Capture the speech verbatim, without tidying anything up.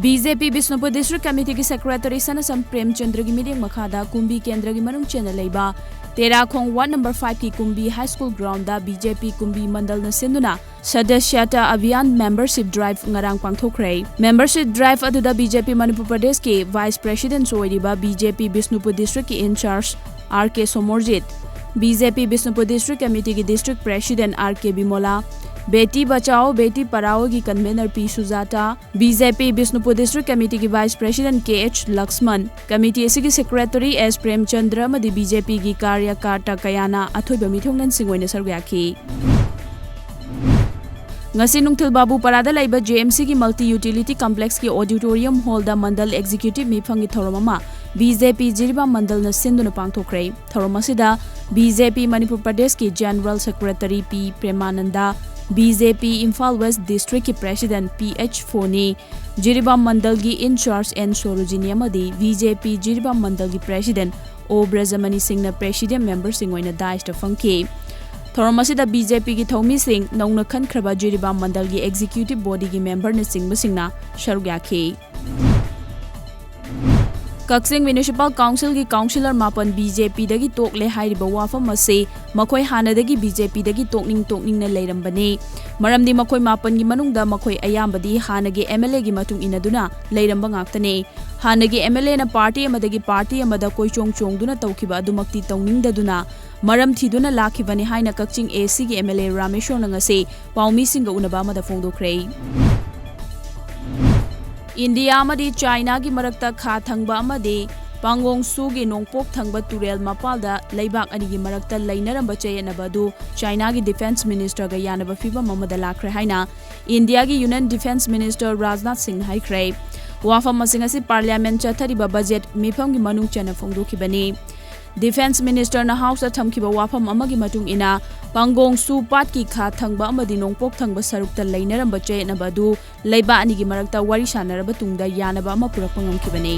B J P Bishnupur District Committeeꯒꯤ Secretary ꯁꯅꯥꯁꯝ ꯄ꯭ꯔꯦꯝꯆꯟꯗ꯭ꯔꯒꯤ ꯃꯤꯠꯌꯦꯡ ꯃꯈꯥꯗ ꯀꯨꯝꯕꯤ ꯀꯦꯟꯗ꯭ꯔꯒꯤ ꯃꯅꯨꯡ ꯆꯟꯅ ꯂꯩꯕ ꯇꯦꯔꯥꯈꯣꯡ Ward number five ꯀꯤ ꯀꯨꯝꯕꯤ High School groundꯗ B J P ꯀꯨꯝꯕꯤ ꯃꯟꯗꯜꯅ ꯁꯤꯟꯗꯨꯅ Sadasyata Abhiyan Membership Drive ꯉꯔꯥꯡ ꯄꯥꯡꯊꯣꯛꯈ꯭ꯔꯦ꯫ Membership Drive ꯑꯗꯨꯗ B J P ꯃꯅꯤꯄꯨꯔ ꯄ꯭ꯔꯗꯦꯁꯀꯤ Vice President ꯑꯣꯏꯔꯤꯕ B J P Bishnupur Districtꯀꯤ in-charge R K Somorjit, B J P Bishnupur District Committeeꯒꯤ District President R K ꯕꯤꯃꯣꯂꯥ, Beti Bachao Beti Padhaoꯒꯤ Convener P ꯁꯨꯖꯥꯇꯥ, B J P Bishnupur District Committeeꯒꯤ Vice President K H Lakshman, committee ꯑꯁꯤꯒꯤ Secretary S Premchandra ꯑꯃꯗꯤ B J Pꯒꯤ karyakarta ꯀꯌꯥꯅ ꯑꯊꯣꯏꯕ ꯃꯤꯊꯨꯡꯂꯦꯟꯁꯤꯡ ꯑꯣꯏꯅ ꯁꯔꯨꯛ ꯌꯥꯈꯤ꯫ ꯉꯁꯤ ꯅꯨꯡꯊꯤꯜ ꯕꯥꯕꯨꯄꯥꯔꯥꯗ ꯂꯩꯕ J M Cꯒꯤ Multi Utility Complexꯀꯤ Auditorium Hallꯗ ꯃꯟꯗꯜ Executive ꯃꯤꯐꯝꯒꯤ ꯊꯧꯔꯝ ꯑꯃ B J P ꯖꯤꯔꯤꯕꯥꯝ ꯃꯟꯗꯜꯅ ꯁꯤꯟꯗꯨꯅ ꯄꯥꯡꯊꯣꯛꯈ꯭ꯔꯦ꯫ ꯊꯧꯔꯝ ꯑꯁꯤꯗ B J P ꯃꯅꯤꯄꯨꯔ ꯄ꯭ꯔꯗꯦꯁꯀꯤ General Secretary P ꯄ꯭ꯔꯦꯃꯥꯅꯟꯗ, B J P Imphal West Districtꯀꯤ President P H ꯐꯣꯅꯤ, Jiribam ꯃꯟꯗꯜꯒꯤ in-charge N Sarojini ꯑꯃꯗꯤ B J P Jiribam ꯃꯟꯗꯜꯒꯤ President O ꯕ꯭ꯔꯖꯃꯅꯤ ꯁꯤꯡꯅ Presidium memberꯁꯤꯡ ꯑꯣꯏꯅ dais ꯇ ꯐꯝꯈꯤ꯫ ꯊꯧꯔꯝ ꯑꯁꯤꯗ B J Pꯒꯤ ꯊꯧꯃꯤꯁꯤꯡ, ꯅꯧꯅ ꯈꯟꯈ꯭ꯔꯕ ꯖꯤꯔꯤꯕꯥꯝ ꯃꯟꯗꯜꯒꯤ Executive Bodyꯒꯤ memberꯅꯆꯤꯡꯕꯁꯤꯡꯅ ꯁꯔꯨꯛ ꯌꯥꯈꯤ꯫ ꯀꯛꯆꯤꯡ Municipal Councilꯒꯤ councillor ꯃꯥꯄꯟ B J Pꯗꯒꯤ ꯇꯣꯛꯂꯦ ꯍꯥꯏꯔꯤꯕ ꯋꯥꯐꯝ ꯑꯁꯤ ꯃꯈꯣꯏ ꯍꯥꯟꯅꯗꯒꯤ B J Pꯗꯒꯤ ꯇꯣꯛꯅꯤꯡ ꯇꯣꯛꯅꯤꯡꯅ ꯂꯩꯔꯝꯕꯅꯤ꯫ ꯃꯔꯝꯗꯤ ꯃꯈꯣꯏ ꯃꯥꯄꯟꯒꯤ ꯃꯅꯨꯡꯗ ꯃꯈꯣꯏ ꯑꯌꯥꯝꯕꯗꯤ ꯍꯥꯟꯅꯒꯤ M L Aꯒꯤ ꯃꯇꯨꯡ ꯏꯟꯅꯗꯨꯅ ꯂꯩꯔꯝꯕ ꯉꯥꯛꯇꯅꯤ꯫ ꯍꯥꯟꯅꯒꯤ M L Aꯅ party ꯑꯃꯗꯒꯤ party ꯑꯃꯗ ꯀꯣꯏꯆꯣꯡ ꯆꯣꯡꯗꯨꯅ ꯇꯧꯈꯤꯕ ꯑꯗꯨꯃꯛꯇꯤ ꯇꯧꯅꯤꯡꯗꯗꯨꯅ ꯃꯔꯝ ꯊꯤꯗꯨꯅ ꯂꯥꯛꯈꯤꯕꯅꯤ ꯍꯥꯏꯅ ꯀꯛꯆꯤꯡ ACꯒꯤ M L A ꯔꯥꯃꯦꯁꯣꯔꯅ ꯉꯁꯤ ꯄꯥꯎꯃꯤꯁꯤꯡꯒ ꯎꯅꯕ ꯑꯃꯗ ꯐꯣꯡꯗꯣꯛꯈ꯭ꯔꯦ꯫ ꯏꯟꯗꯤꯌꯥ ꯑꯃꯗꯤ ꯆꯥꯏꯅꯥꯒꯤ ꯃꯔꯛꯇ ꯈꯥ ꯊꯪꯕ ꯑꯃꯗꯤ ꯄꯥꯡꯒꯣꯡ ꯁꯨꯒꯤ ꯅꯣꯡꯄꯣꯛ ꯊꯪꯕ ꯇꯨꯔꯦꯜ ꯃꯄꯥꯜꯗ ꯂꯩꯕꯥꯛ ꯑꯅꯤꯒꯤ ꯃꯔꯛꯇ ꯂꯩꯅꯔꯝꯕ ꯆꯌꯦꯠꯅꯕ ꯑꯗꯨ ꯆꯥꯏꯅꯥꯒꯤ Defence Ministerꯒ ꯌꯥꯅꯕ ꯐꯤꯚꯝ ꯑꯃꯗ ꯂꯥꯛꯈ꯭ꯔꯦ ꯍꯥꯏꯅ ꯏꯟꯗꯤꯌꯥꯒꯤ Union Defence Minister ꯔꯥꯖꯅꯥꯊ ꯁꯤꯡꯅ ꯍꯥꯏꯈ꯭ꯔꯦ꯫ ꯋꯥꯐꯝ ꯑꯁꯤ ꯉꯁꯤ Parliament ꯆꯠꯊꯔꯤꯕ budget ꯃꯤꯐꯝꯒꯤ ꯃꯅꯨꯡ ꯆꯟꯅ ꯐꯣꯡꯗꯣꯛꯈꯤꯕꯅꯤ꯫ Defence Ministerꯅ Houseꯇ ꯊꯝꯈꯤꯕ ꯋꯥꯐꯝ ꯑꯃꯒꯤ ꯃꯇꯨꯡ ꯏꯟꯅ, ꯄꯥꯡꯒꯣꯡ ꯁꯨ ꯄꯥꯠꯀꯤ ꯈꯥ ꯊꯪꯕ ꯑꯃꯗꯤ ꯅꯣꯡꯄꯣꯛ ꯊꯪꯕ ꯁꯔꯨꯛꯇ ꯂꯩꯅꯔꯝꯕ ꯆꯌꯦꯠꯅꯕ ꯑꯗꯨ ꯂꯩꯕꯥꯛ ꯑꯅꯤꯒꯤ ꯃꯔꯛꯇ ꯋꯥꯔꯤ ꯁꯥꯟꯅꯔꯕ ꯇꯨꯡꯗ ꯌꯥꯅꯕ ꯑꯃ ꯄꯨꯔꯛꯄ ꯉꯝꯈꯤꯕꯅꯤ꯫